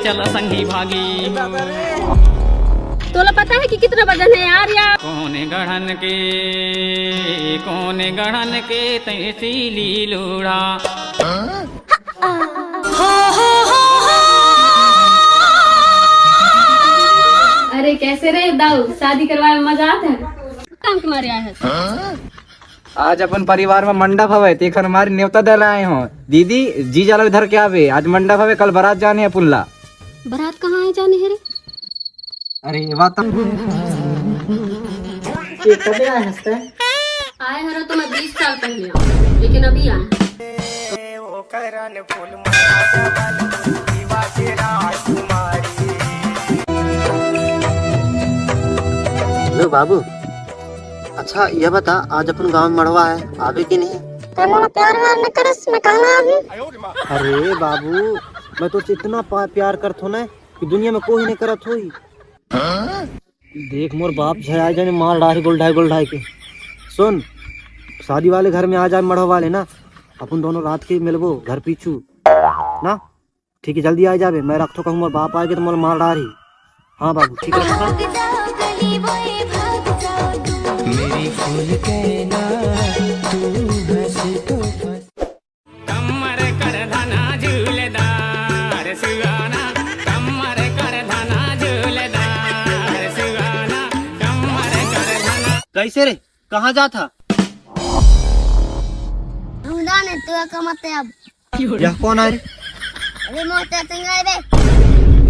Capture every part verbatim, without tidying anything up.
चल संगी भागी। तोला पता है कि कितना वजन है यार? यार, कौन गढ़न के, कौन गढ़न के तैसी लीलूड़ा। अरे कैसे रे दाऊ, शादी करवाए में मजा आता है? काम के मारे आए हैं। आज अपन परिवार में मंडप हवय, तेखर मारे नेवता दे ला आए हो। दीदी, जीजा ला धर के आवे, आज मंडप हवय, कल बारात जाने अपन ला। बारात कहाँ है जाने है रे? अरे, ये बात तो ये कबे आए हंसते? आए हरो तो मैं बीस साल पहले आऊँ, लेकिन अभी आए। लो बाबू, अच्छा, ये बता, आज अपन गांव में मड़वा है, आबे कि नहीं? ते मोला प्यार व्यार न करस, मैं कहाँ आबी? अरे बाबू, मैं तो इतना पा-, प्यार करत हो ना कि दुनिया में कोई नहीं करत होई। देख मोर बाप झ आए जाने मार डारी गोल ढाई गोल ढाई के। सुन, शादी वाले घर में आ जाए मड़वा वाले ना, अपन दोनों रात के मिलबो घर पीछू ना। ठीक है, जल्दी आ जाबे, मैं रखथो, कहूँ मोर बाप आगे तो मोला मार डारही। हाँ बाबू, ठीक है, रखथो। मेरी फूल कहना, तू बस तो फंस। कमर कर धना झूलदार सुगाना, कमर कर धना झूलदार सुगाना, कमर कर धना। कैसे रे, कहाँ जात हा? ढूंढा ने तू कमते अब। यह कौन है रे? अरे मोटे तुम आए बे।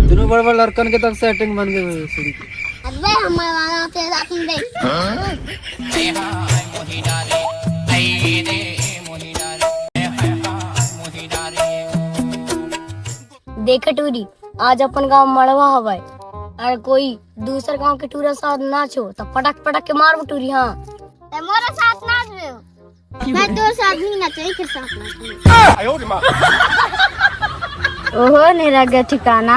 दोनों बड़ बड़ लड़कन के तक सेटिंग बन गई है सुन के। अबे हमारे वाला पे राखी बे। देख टूरी, आज अपन गांव मड़वा हवय, अगर कोई दूसर गांव के टूरा साथ नाचो त पटक पटक के मारबो टूरी। हाँ, ते मोरे साथ नाच रहे हो। मैं तो शादी नहीं नचाई के साथ में। ओहो, नहीं रह गया ठिकाना।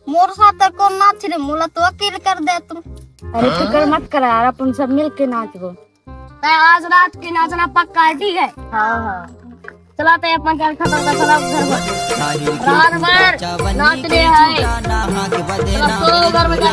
मोर साथ तो कौन नाच रे, मोला तो अकेले कर दे तू। अरे फिकर मत कर यार, अपन सब मिल के नाचबो। ते आज रात की नाचना पक्का है, ठीक है? हाँ, हाँ। चला ते अपन चल खत्म कर, चला घर पर। रात भर नाच ले है। चला सो घर में जा।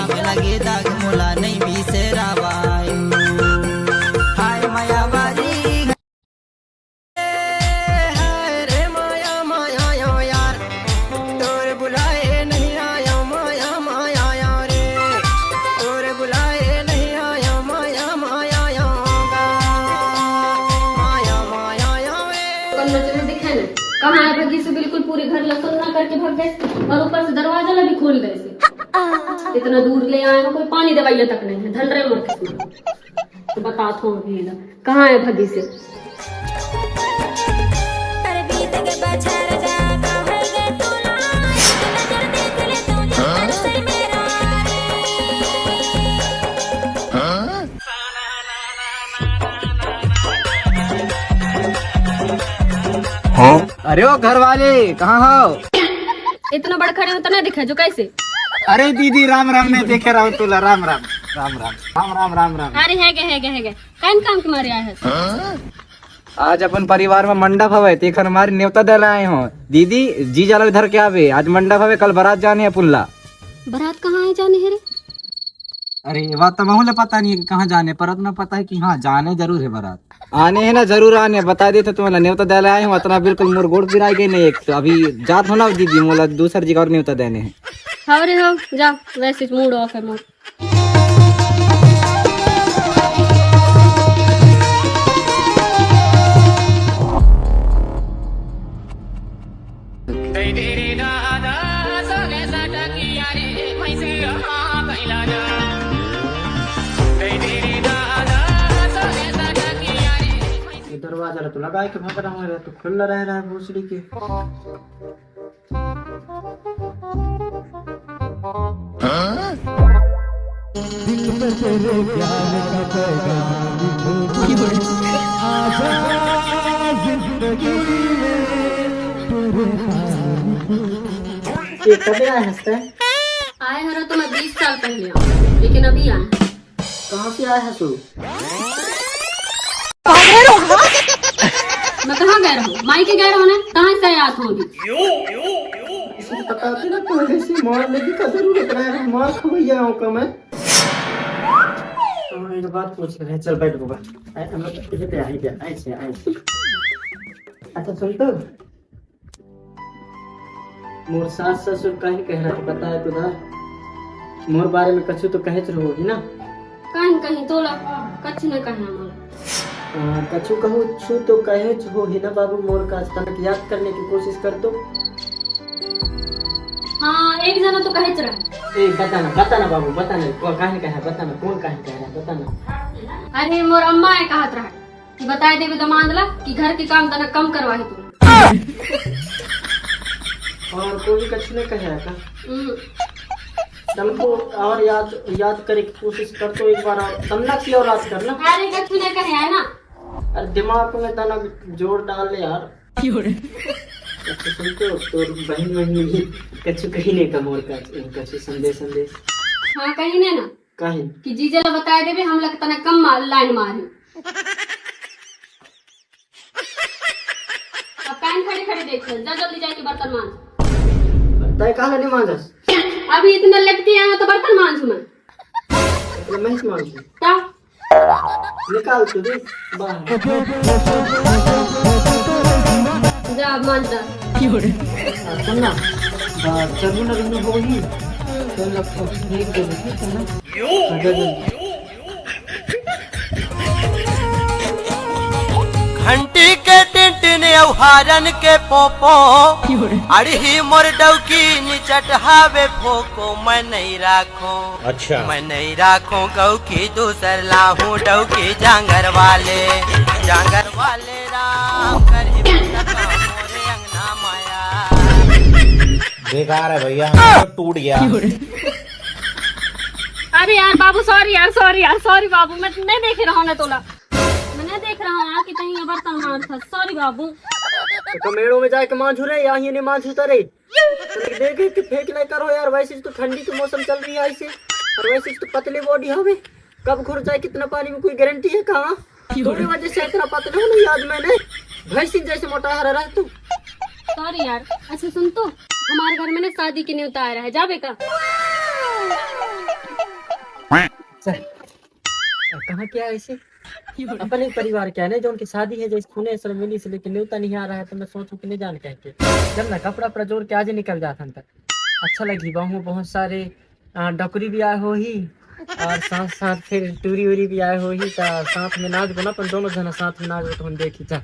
कौन नचने दिखे ना? कहाँ है भगी से बिल्कुल पूरे घर ला सुन्ना करके भग गए और ऊपर से दरवाजा ला भी खोल गए से। इतना दूर ले आए हो, कोई पानी दवाइया तक नहीं है। धन रहे मोर किस्मत। तो बता थो अभी ना, कहाँ है भगी से? अरे ओ घर वाले, कहाँ हो? इतना बड़ खड़े हो तो नहीं दिखे जो कैसे? अरे दीदी, राम राम, नहीं देखे रहो तुला, राम राम, राम राम, राम राम, राम राम। अरे है के, है के, है के, कौन काम के मारे आए हैं? आज अपन परिवार में मंडप हवय, तेखर मारे नेवता दे ला आए हो। दीदी, जीजा ला धर के आवे, आज मंडप हवय, कल बारात जाने अपन ला। बारात कहाँ है जाने है रे? अरे, ये बात तो महू ले पता नहीं है कि कहाँ जाने, पर इतना पता है कि हाँ, जाने जरूर है बारात। आने है ना, जरूर आने, बता देते तुम्हें, नेवता दे ला आए हो, इतना बिल्कुल मोर गोड़ पिराई गए नहीं एक तो। अभी जात हो ना दीदी, मोला दूसर जगह और नेवता देने हैं। हाँ रे हो, जा, वैसे मूड ऑफ है मोर। ये दरवाजा ला तो लगा के भाग रहा हूँ, तो खुला रह रहा है भोसड़ी के। ये कब आया हंसता है? आए हरो तो मैं बीस साल पहले आऊँ, लेकिन अभी आए। कहाँ से आया है तू? मैं कहाँ गए रहूँ? माई के गए रहूँ ना, कहाँ से याद होगी? बताते ना, तो ऐसे मार लेगी का जरूरत रहे, मार खवैया हूँ का मैं। हाँ, एक बात पूछ रहे, चल बैठ बाबा। आ, हम लोग इधर पे, यहीं पे, ऐसे, ऐसे। अच्छा सुन तो, मोर सास ससुर काहे कह रहा है, बता तो दा। मोर बारे में कछु तो कहेच रहो ही ना? काहे कहीं तोला कछु न कहे हमन। हाँ, कछु कहूँ छु तो कहेच हो ही ना बाबू, मोर का तनक याद करने की कोशिश कर तो। हाँ, एक जना तो कहेच रहा। ए, बता ना, बता ना बाबू, बता ना, को-, काहे कहे, बता ना, कौन काहे कह रहा है, बता ना। अरे, मोर अम्मा ए कहत रहा कि बताए देबे दमांद ला कि घर के काम तनक कम करवाही तू। और कोई भी कछु नहीं कहे का? हम्म। चल को और याद, याद करे की कोशिश कर तो एक बार और, तन्ना की और याद कर ना। अरे, कछु नहीं कहे है ना। अरे, दिमाग में तनक जोर डाल ले यार। अच्छा सुन तो, तोर बहन वहन कछु कही नहीं का मोर का, कछु संदेश, संदेश? हाँ, कही नहीं ना। काहे? कि जीजा ला बताए देबे, हम लोग तना कम मार, लाइन मारे। अब काहे खड़े खड़े देख रहे? जा जल्दी जाके बर्तन मांज। तय काहे नहीं मांजस? अभी इतना लेट के आया तो बर्तन मांज मैं। तो मैं ही मांजू। ता? निकाल तू दे बाहर। जा अब मांज डाल। आ, सुन ना, आ, चलू ना, रहने हो ही। तो लग तो देख दे, ठीक है ना? आ, जा जल्दी। घंटी के टिन टिन अउ हारन के पोपो, अड़ही मोर डौकी निचट हावे फोको, मैं नहीं राखो। अच्छा। मैं नहीं राखो गौ की दूसर लाहू डौकी जांगर वाले, जांगर वाले राम करही मत काम मोरे अंगना माया। बेकार है भैया, टूट गया। अरे यार बाबू, सॉरी यार, सॉरी यार, सॉरी बाबू, मैं नहीं देखे रहा हूँ ना तोला। मैं नहीं देख रहा हूँ यार कि कहीं ये बर्तन मांज था। सॉरी बाबू। तो कमेड़ों में जाके मांझू रे, यहाँ ये नहीं मांझू रे। तो देख के फेंक नहीं करो यार, वैसे तो ठंडी की मौसम चल रही है ऐसे, और वैसे तो पतली बॉडी हवे, कब घुर जाए कितना पानी में कोई गारंटी है कहाँ? थोड़ी वजह से इतना पतले हो नहीं आज मैंने, भैंसिन जैसे मोटा हरा रहा तू। सॉरी यार। अच्छा सुन तो, हमारे घर में ना शादी के न्योता आ रहा है, जाबे का? चल। अब कहाँ क्या है ऐसे? अपने ही परिवार क्या है ना, जो उनकी शादी है, जैसे सुने सर मिली से, लेकिन न्योता नहीं आ रहा है, तो मैं सोचूं कि नहीं जान कह के। जब ना कपड़ा उपड़ा जोर के आज ही निकल जाता अंदर। अच्छा लगी, बहु बहुत सारे, आ, डोकरी भी आए हो ही, और साथ साथ फिर टूरी उरी भी आए हो ही, तो साथ में नाच बना, अपन दोनों जना साथ में नाच बना, तो हम देखी, चल।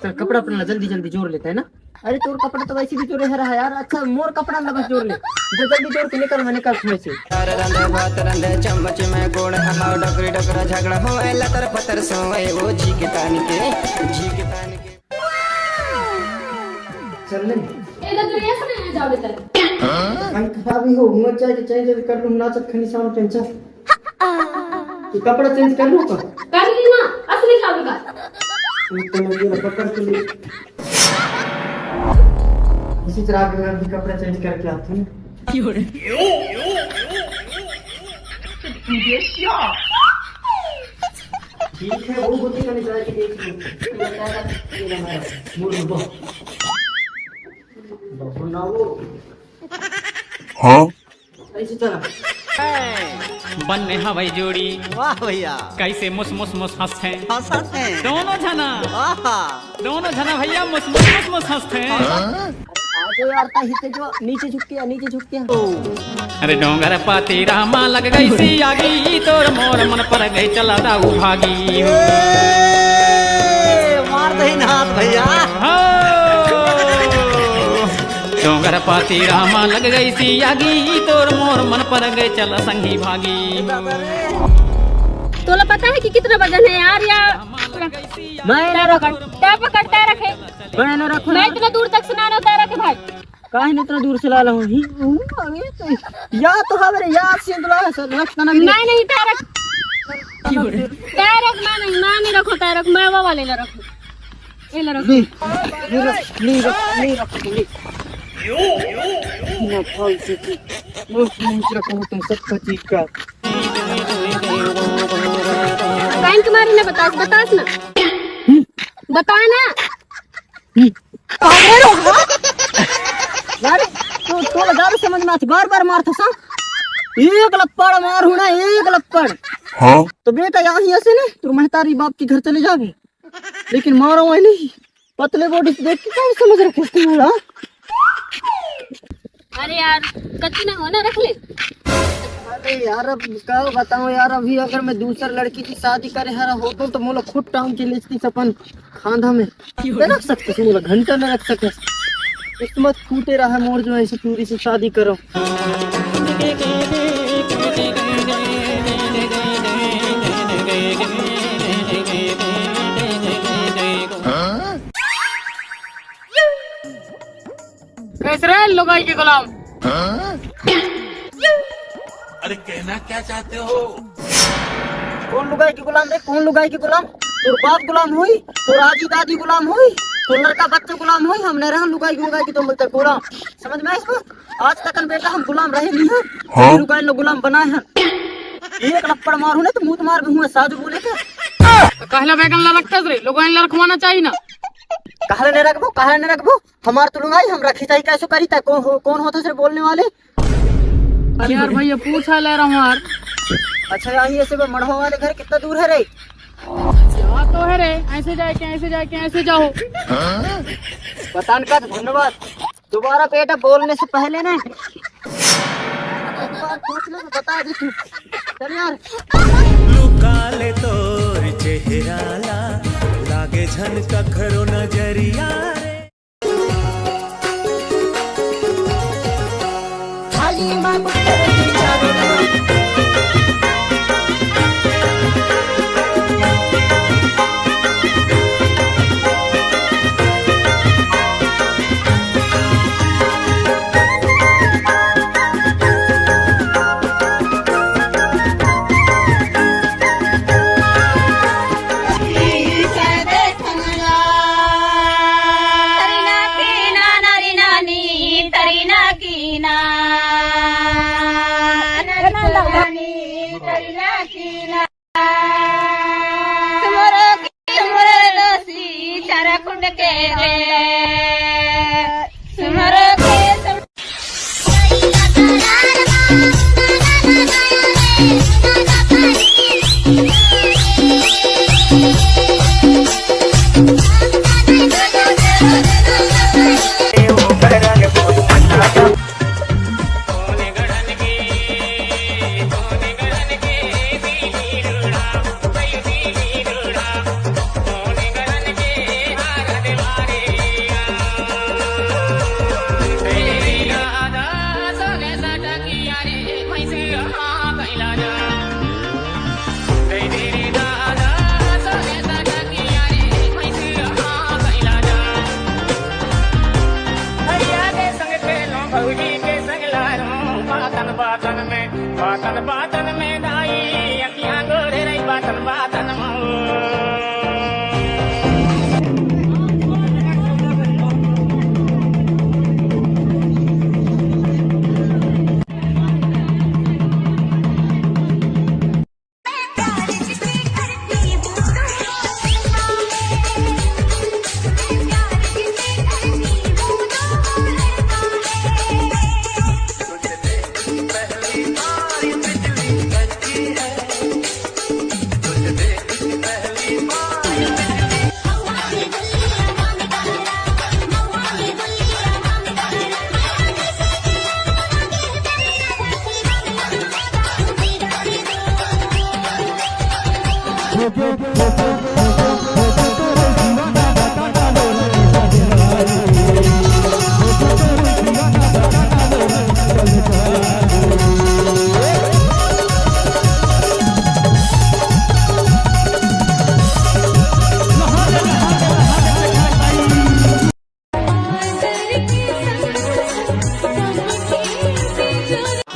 चल, कपड़ा अपना जल्दी जल्दी जोर लेते हैं ना। अरे, तोर कपड़ा तो वैसे भी जोरे है रहा यार। अच्छा, मोर कपड़ा ला बस जोर ले। जो जल्दी जोर के निकल, मैं निकल इसमें से। रंधे भात रंधे चम्मच में गुड़, हाव डकरी डकरा झगड़ा होए, लतर पतर सोए, वो जी के तान के, जी के तान के। चल ले। ए, तो तू ऐसा नहीं जावे तर। हम खराबी हो, मैं चाहे तो चेंज कर लूँ, नाचत खनी शाम टेंशन। तू कपड़ा चेंज कर लूँ का? कर ली ना, असली चालू का। तू तो मैं तेरा पकड़ के ले। इसी तरह के मैं भी कपड़ा चेंज करके आता हूँ। ठीक है, वो होती मैंने जाके देख ली। ये बताया, ये हमारा मूड बहुत। बहुत ना वो। हाँ? ऐसे चला। बन्ने हवई जोड़ी। वाह भैया। कैसे मुस मुस मुस हंसथे। हंसथे। दोनों झना। आहा। दोनों झना भैया मुस मुस मुस मुस हंसथे। हाँ? आ तो यार, ता हिते जो नीचे झुक के, नीचे झुक के। अरे डोंगर पाती रामा लग गई सी आगी, तोर मोर मन पर गई चला दाऊ भागी। ए, मार दही हाथ भैया। हाँ। डोंगर पाती रामा लग गई सी आगी, तोर मोर मन पर गए चल संगी भागी। तोला पता है कि कितना वजन है यार? या मैं ना रखूं। तै पकड़, तै रखे। मैं ना रखूं। मैं इतना दूर तक से ना, ना तै रखे भाई। काहे ने इतना दूर से ला लाऊं ही? अरे तो या तो हमारे यार से तो ला सर, रख तना भी। मैं नहीं, तै रख। तै रख, मैं नहीं, मैं नहीं रखूं, तै रख, मैं वो वाले ला रखूं। ये ले रख। ले, ले रख, ले रख, ले रख, ले। ना फालतू की। वो सोच रखा हूँ तुम सबका चीज का। काहे के मारे ना बतास, बतास ना। बता ना। हम्म। अरे रो, हाँ? यार, तो, तो लगा भी समझ में आती, बार बार मारथस। एक लप्पड़ मारहूँ ना, एक लप्पड़। हाँ? तो बेटा, यहीं ऐसे नहीं, तू महतारी बाप के घर चले जाबे, लेकिन मारो वही नहीं। पतले body से देख के क्या समझ रखे इसको, हाँ? अरे यार, कच्ची ना होना, रख ले। अरे यार, अब का बताऊं यार, अभी अगर मैं दूसर लड़की की शादी करे हरा होतो तो मोला खुद टांग के लेचतीस अपन खांधा में। न रख सकते, मोला घंटा न रख सके। किस्मत फूटे रहा मोर, जो ऐसे टूरी से शादी करो। कैसे रे लुगाई के गुलाम? अरे, कहना क्या चाहते हो? कौन लुगाई के गुलाम रे? कौन लुगाई के गुलाम? तोर बाप गुलाम होई, तोर आजी दादी गुलाम होई, तोर लड़का बच्चा गुलाम होई। हम नहीं रहन लुगाई के, लुगाई के तो बोलते गुलाम। समझ में आइस? आज तक बेटा हम गुलाम रहे नहीं हैं। हाँ? लुगाई ने गुलाम बनाए हैं। एक लप्पड़ मारू ना तो मुंह मार भी हुआ साधु बोले के। तो कहला बैगन ला रखता रे, लुगाई ला रखवाना चाहिए ना। कहले नहीं रखबो, कहले नहीं रखबो। हमार तो लुगाई हम रखी चाहिए, कैसे करी ता? कौन हो, कौन होता से बोलने वाले? अरे यार भैया, पूछा ले रहा हूँ यार। अच्छा, यहीं ऐसे में मढ़वा वाले घर कितना दूर है रे? यहाँ तो है रे, ऐसे जाए के, ऐसे जाए के, ऐसे जाओ। बतान का तो धन्यवाद। दोबारा बेटा बोलने से पहले ना एक बार पूछ ले तो बता दे तू। चल यार। लुका ले तोर चेहरा ला, लागे झन कखरो नजरिया रे।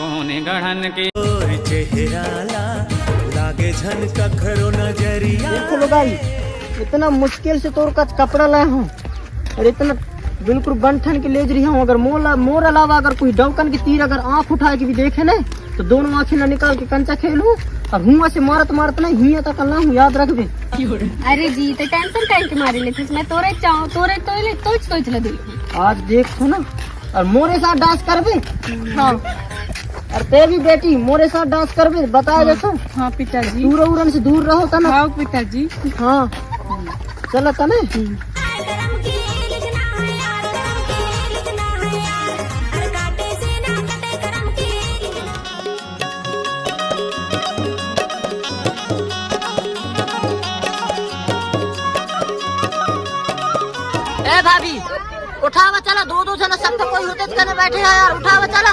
कोन गढ़न के तोर चेहरा ला, लागे झन कखरो नजरिया। देखो लो भाई, इतना मुश्किल से तोर का कपड़ा लाया हूँ और इतना बिल्कुल बन ठन के लेज रही हूँ। अगर मोला, मोर अलावा अगर कोई डौकन के तीर अगर आँख उठाए के भी देखे ना, तो दोनों आँखें ला निकाल के कंचा खेलहूँ। और हुआ से मारत मारत ना, हिया तक ला हूँ, याद रखबे। अरे जी, तो टेंशन काहे के मारे लेथस? मैं तोरे चाहूँ, तोरे तोरे तोच तोच ल दे। आज देख तो ना, और मोरे साथ डांस करबे। हाँ। और ते भी बेटी मोरे साथ डांस करबे, बता दे तो। हाँ पिताजी। दूर उरन से दूर रहो तना। हाँ पिताजी। हाँ। चला तने। ए भाभी, उठावा चला, दो दो जना सब तो कोई होते कने बैठे हैं यार, उठावा चला।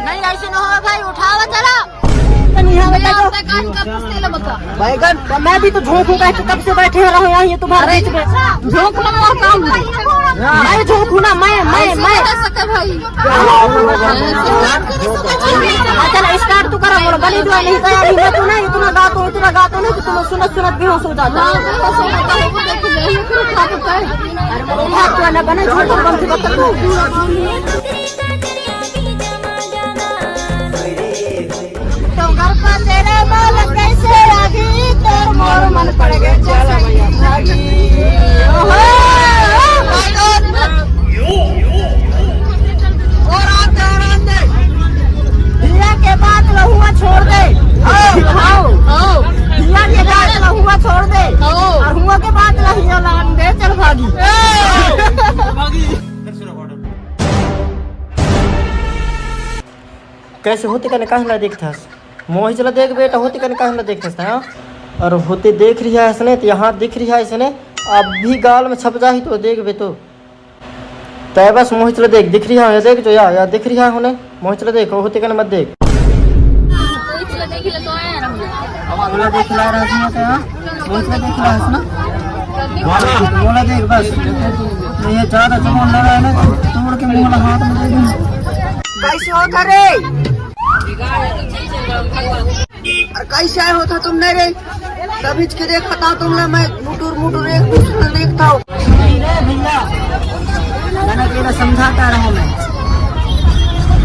नहीं ऐसे न हो भाई, उठावा चला। बैगन, तो मैं भी तो झोंकू कह के कब से बैठे रहो यहाँ, ये तुम्हारे बीच में। झोंक लो और काम। मैं झोंकू ना, मैं, मैं, मैं। भाई। हाँ, चला, स्टार्ट तो करा, बोलो, बनी दुआ नहीं तैयारी, मैं तो ना इतना गाता हूँ, इतना गाता हूँ ना कि तुम सुनत सुनत बेहोश हो जाता। अरे, वो बात तो है ना, बना झूठ और बंद बकत। तो घर पर तेरे बाल कैसे आगी, तोर मोर मन पड़ गए, चल भैया भागी। ओहो, और आते, और आते। हिया के बात लहुआ छोड़ दे। आओ, आओ। हिया के बात लहुआ छोड़ दे। आओ। और हुआ के बात लहिया लान दे, चल भागी। कैसे होते कने काहे ला देखथस? मोहिच ला देख बेटा, होते कने काहे ला देखथस, हाँ? और होते देख रही है इसने, तो यहाँ दिख रही है इसने, अब भी गाल में छप जाही तो देख बे तो। तय बस मोहिच ला देख, दिख रही है, ये देख जो या, या दिख रही है होने, मोहिच ला देख, होते कने मत देख। मोहिच ला देख ला तो आया रहा। मोला देख ला रहा है तो यहाँ, मोहिच ला देख ला है ना। मोला देख बस, ये ज्यादा जवान लड़ा है ना, तो तोड़ के मोला हाथ में दे दूँ। कैसे हो करे? अरे कैसे आए होता तुमने रे? तभी के देखा था तुमने, मैं मुटुर मुटुर एक दूसरे देखता हूँ। नहीं रे भैया, मैंने तेरा समझाता रहा मैं।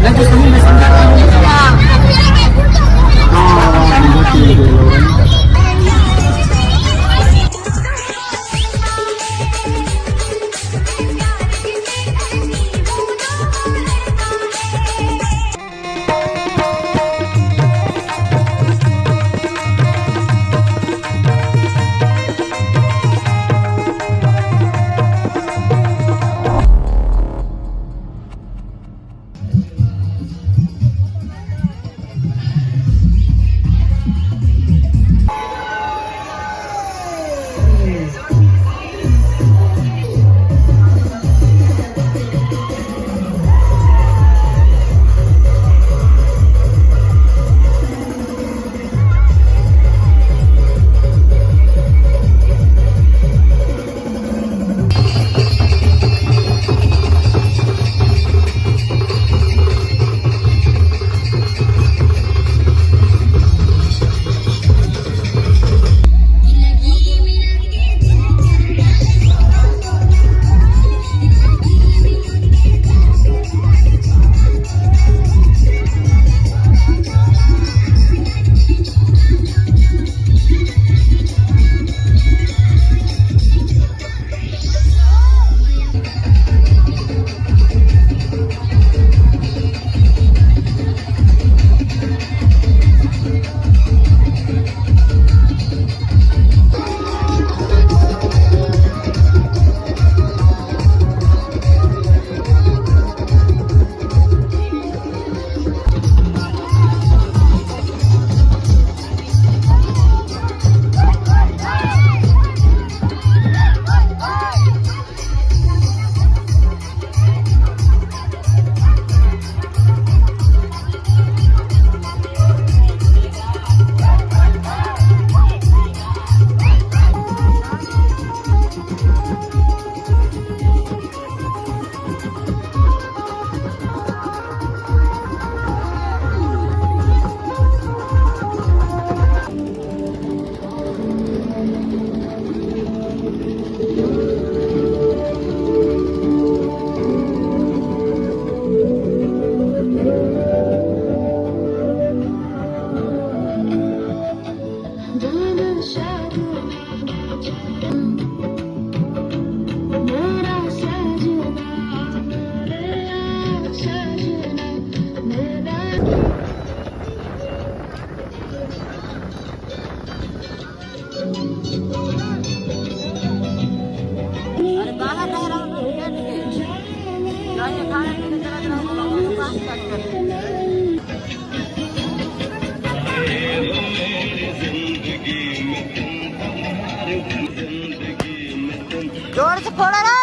मैं तो सही में समझाता हूँ। जोर से फोड़ा रे।